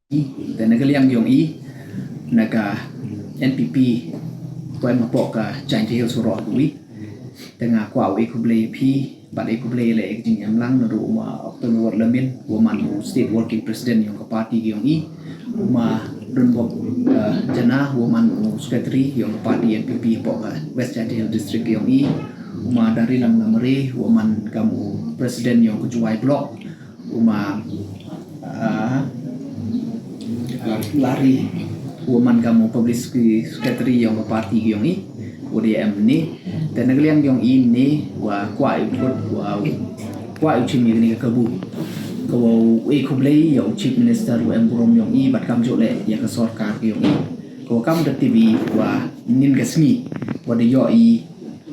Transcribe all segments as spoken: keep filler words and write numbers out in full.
Te na ka liang yong i, na ka N P P, ko em hapoh ka Jaintia Hills waroh kawi. Te nga kwah u e khublei phi, bad e khublei le e ka jingem lang na ru u ma October Lamin, wa man u State Working President yong ka party yong i, u ma Donbok, uh, Jana, wa man u Secretary yong ka party N P P hapoh ka West Jaintia Hills District yong i, u ma Darilang Lamare, wa man kam u President yong ka Jowai Block, u ma, ah, Larry, wa man kam u Publicity Secretary yong ka party yong i, wa da em ni. Te na ka liang yong i ni, wa kwah u khut, wa kwah u chim ya kani ka kabu. Ka wa u e khublei ya u Chief Minister wa em burom yong i, bad kamjooh le ya ka sorkar yong i. Ka wa kam da tip i wa nin ka sngi, wa da yoh i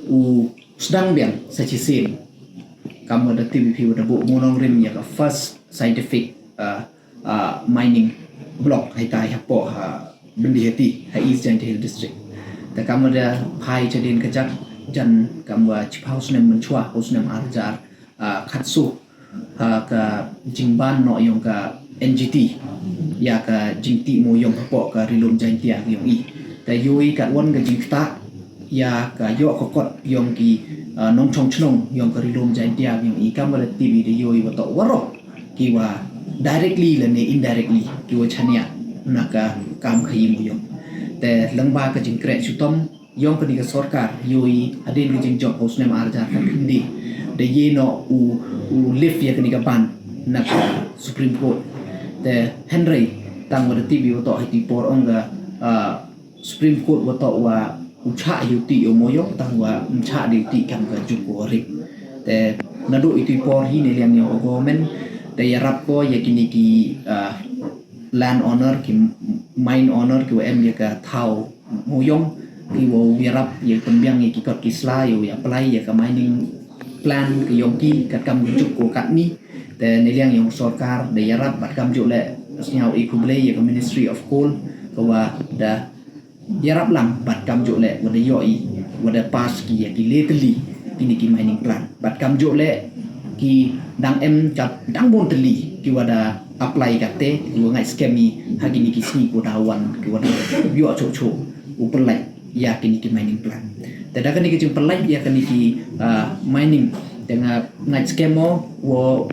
u sdang biang sa chisien. Kam wa da tip i phi wa da buh mo nongrim ya ka first scientific, uh, uh, mining block hei tai hapoh ha Byndihati, ha East Jaintia Hills District. Te kam wa da phai chadien kajak, jan kam wa chiphaw snem mynchwa, haw snem ar hajar, uh, khatsaw, ha ka jingban noh yong ka N G T, ya ka jingtih mooyong hapoh ka Ri-loom Jaintia yong i. Te yoh i katwon ka jingktah, ya ka yoh ka kot yong ki, ah, nongchong chnong yong ka Ri-loom Jaintia yong i, kam wa da tip i da yoh i wa toh waroh ki wa directly lane indirectly ki wa chaniah na ka kam khayi mooyong. Te lyngba ka jingkreh chitom yong kani ka sorkar, yoh i hadien ka jingjop haw snem ar hajar khatkhynde, da ye noh u, u lift ya kani ka ban na ka Supreme Court. Te hynrei tang wa da tip i wa toh hei tu i por ong ka, ah, Supreme Court wa toh wa u chah yow tih yow mooyong, tang wa um chah de yow tih kam ka juk ko wa rip. Te naduh i tu i por hi, na liang yong ka government da yarap ko ya kini ki, ah, land owner, ki mine owner, ki wa em ya ka thaw mooyong, ki wow yarap ya pynbiang ya ki kot ki sla, yow ya apply ya ka mining plan ka yong ki katkam ka juk ko katni. Te na liang yong ka sorkar da yarap, bad kamjooh le sñiaw i khublei ya ka Ministry of Coal, ka wa da yarap lang, bad kamjooh le wa da yoh i, wa da pass ki ya ki le tylli kini ki mining plan. Bad kamjooh le ki dang em ka dang bun tylli ki wa da apply katte, ki wa ngait skhem i ha kini ki sngi ko da wan, ki wa da yoh chooh chooh u pynlait ya kini ki mining plan. Te da kani ka jingpynlait ya kani ki, ah, mining, te nga ngait skhem o wa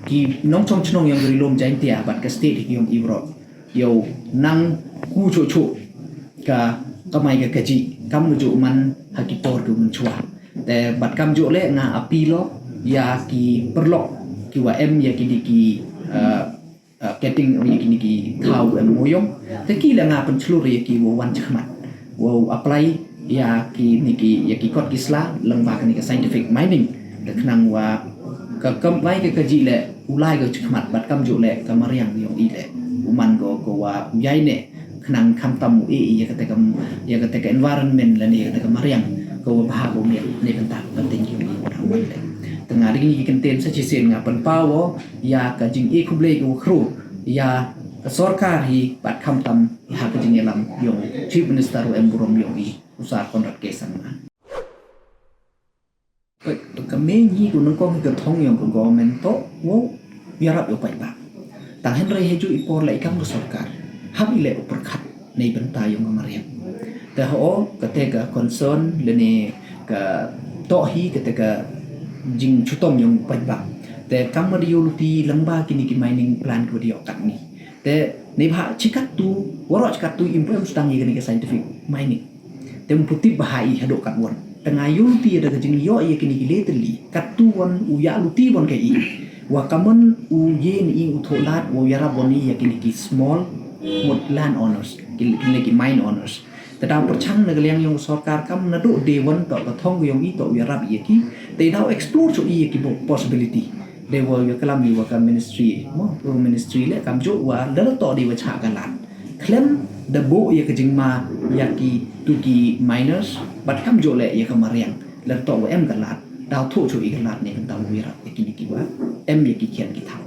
ki nongchong chnong yong ka Ri-loom Jaintia bad ka state hi yong i waroh yow nang ku chooh chooh ka kamai ka kajih, kam wa jooh man ha ki por ki mynchwa. Te bad kamjooh le nga appeal o ya ki paralok ki wa em ya kini ki, ah, ah, ketting ya kini ki thaw wa em mooyong. Te ki la nga pynchlur ya ki wow wan chakhmat, wow apply ya kini ki, ya ki kot ki sla lyngba kani ka scientific mining. Te khnang wa ka kamai ka kajih le u lai ko chakhmat, bad kamjooh le ka mariang yong i le u man ko, ko wa u yai ne, khnang khamtam u e i ya kate ka, ya kate ka environment lane ya kate ka mariang, ko wa bha ko miat ne kanta ka ting yong i wa da wan le. Te nga da kini ki kyntien sa chisien nga pynpaw o ya ka jing e khublei ko wa khru ya ka sorkar hi, bad khamtam ha ka jingyalam yong Chief Minister wa em burom yong i, u Sir Conrad K Sangma. Ka main hi ko nyngkong hi ka thong yong ka government toh wow yarap yow paidbah. Tang hynrei heijooh i por le i kam ka sorkar, hap i le u pyrkhat nei bynta yong ka mariang. Te ho kate ka concern lane ka toh hi kate ka jingchitom yong paidbah. Te kam wa da yoh luti lyngba kini ki mining plan ki wa da yoh katni. Te neibhah chi kattu, waroh chi kattu im pu em sdang ya kani ka scientific mining. Te um pu tip bha i hadooh katwon. Te nga yoh luti ya da ka jingyoh ya kini ki le tylli, kattu won u ya luti won ka i, wa kammon u ye ni i u thoh lad wow yarap won i ya kini ki small mut land owners, ki, kini ki mine owners. Te daw pyrchang na ka liang yong ka sorkar kam naduh de won toh ka thong yong i toh u yarap ya ki. Te daw explore chooh i ya ki possibility. De wa ya klam i wa ka ministry, mo, u ministry le kamjooh wa da la toh de wa chah ka lad. Khlem da buh ya ka jingma ya ki tu ki miners, bad kamjooh le ya ka mariang. La toh wa em ka lad, daw thoh chooh i ka lad ne kanta wow yarap ya kini ki wa em ya ki khian ki thaw.